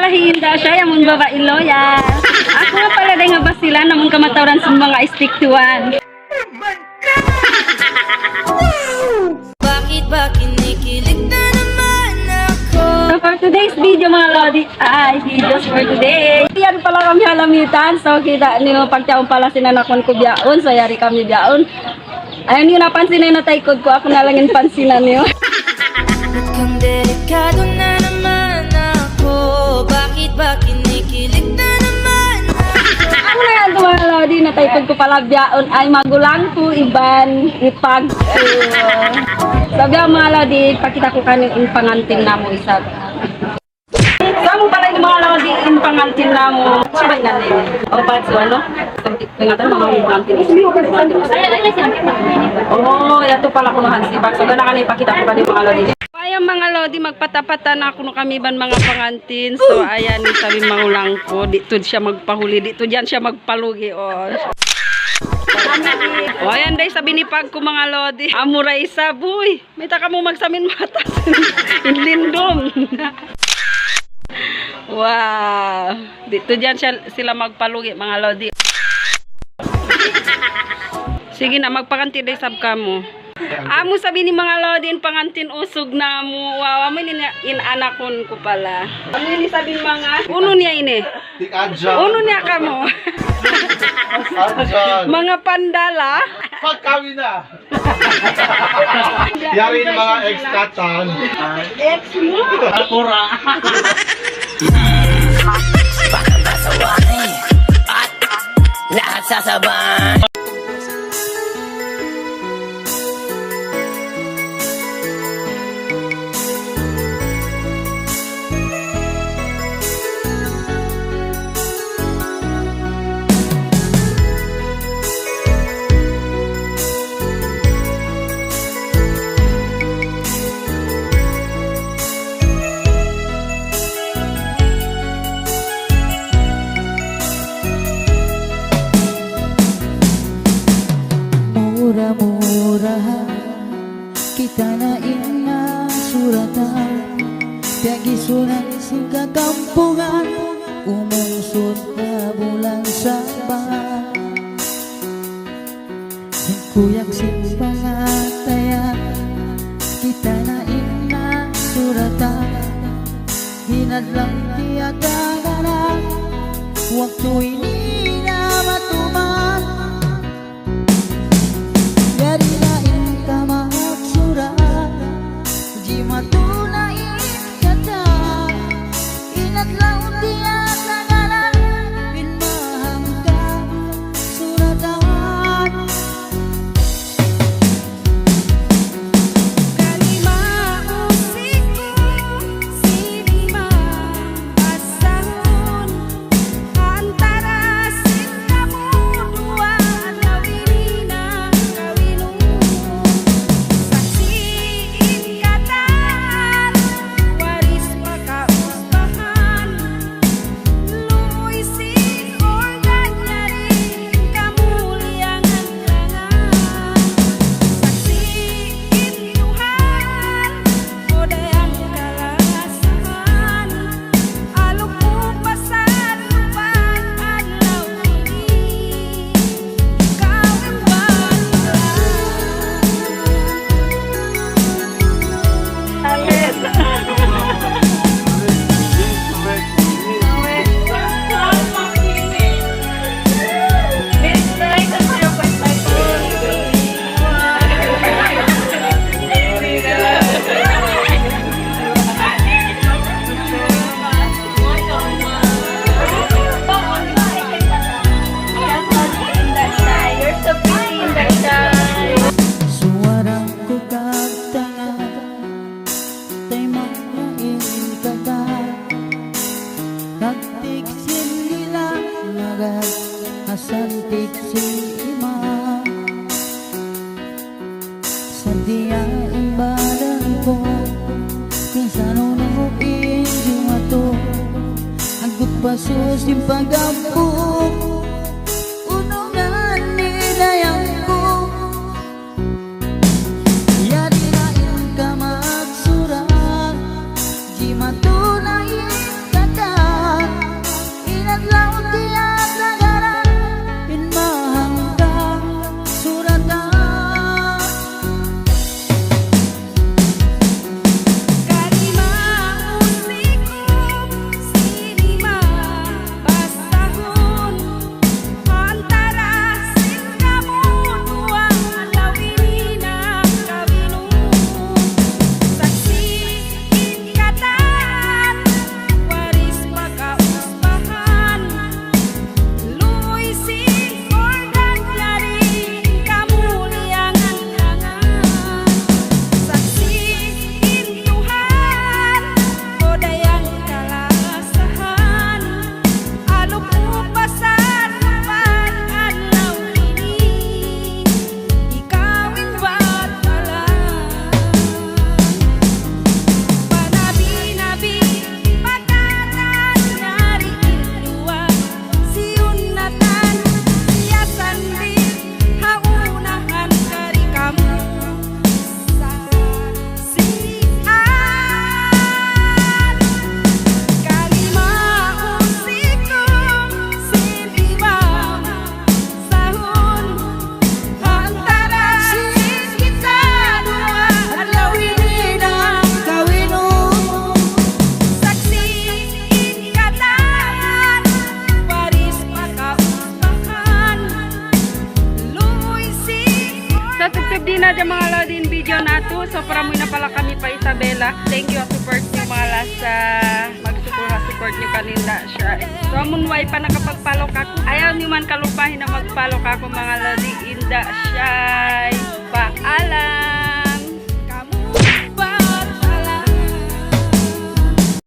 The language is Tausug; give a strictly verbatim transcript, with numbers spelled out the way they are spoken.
Hinda siya, yan amun babai loyal. Aku nga pala day nga Basilan, amun kamatauran sin manga stick tuwan. Bakit ba kinikilig na naman ako? So for today's video, manga lodi, ay, videos for today. Yan pala kami ha Lamitan. So kita niyu, pagtaun pala sin anak ku bihaun. So yari kami bihaun. Ayaw niyu na pansinin in taykud ku, aku na lang in pansinan niyu. Mukhang delikado na naman ako. Bakit ba kinikilig na naman ako? Aku na yan, manga lodi, in taykud ku pala bihaun ay magulang ku iban ipag. Sabi ang manga lodi, pakita ku kaniyu in pangantin namu' isab. Sa' amu pala ini, manga lodi, in pangantin namu'. Subay na ini. O, pag so, ano? Ingatan, manga pangantin. O, yadtu pala kunu' ha sipak. So, gana-gana ipakita ku kaniyu, manga lodi. Ayan, manga lodi, magpatapatan na kunu' kami iban manga pangantin. So, ayan, isab in magulang ku. Di' tuud siya magpahuli, di' tuud yan siya magpalugi, o. O, ayan, da isab in ipag ku, manga lodi. Amura isab, uy. Mayta' kamu magsamin mata? In lindung. Wow. Di' tuud yan siya, sila magpalugi, manga lodi. Sige na, magpakanti da isab kamu. Amu isab ini, manga lodi, in pangantin usug namu'. Wow, amu ini in anakun ku pala. Amu ini isab in manga. Unu niya ini? Unu niya kamu? Manga pandala. Pagkawin na. Yari in manga ex-katan. Ex mu? Akura. Baka masawani at lahat sasabay. Mura-murahan kita na in nasuratan, piyag-isunan sin kakampungan, umungsud na bulan Saban. Sin kuyag sin pangatayan, kita na in nasuratan, in adlaw tiyatagaran, waktu ini na matuman. Yari na in kamagsurat, jimatu na in katan, in adlaw tiyatagaran, in mahangka suratan. Kalima usiku, sinimang basahun, antara sin kamu duwa, adlaw ini na kawinun. Saksi' in katan, waris pa kausbahan. Luuy sin organ yari in kamuliyahan langan. Saksi' in Tuhan, o dayang kalasahan. Alup mu pasal lupan adlaw ini. Suwara ku kagtangan, taymanghud in katan, kagtik sin dila' magad, asantik sin iman. Sadiya in badan ku, minsan unu in jimatu, agud pa susi pag-ampu, unu ngani dayang ku. Yari na in kamagsurat, jimatu na in katan. Ah, magsukul ha support niyu kan Indah Shy. So, amun way pa nakapag-follow kāku', ayaw niyu man kalupahi na mag-follow kāku', manga lodi, Indah Shy. Paalam.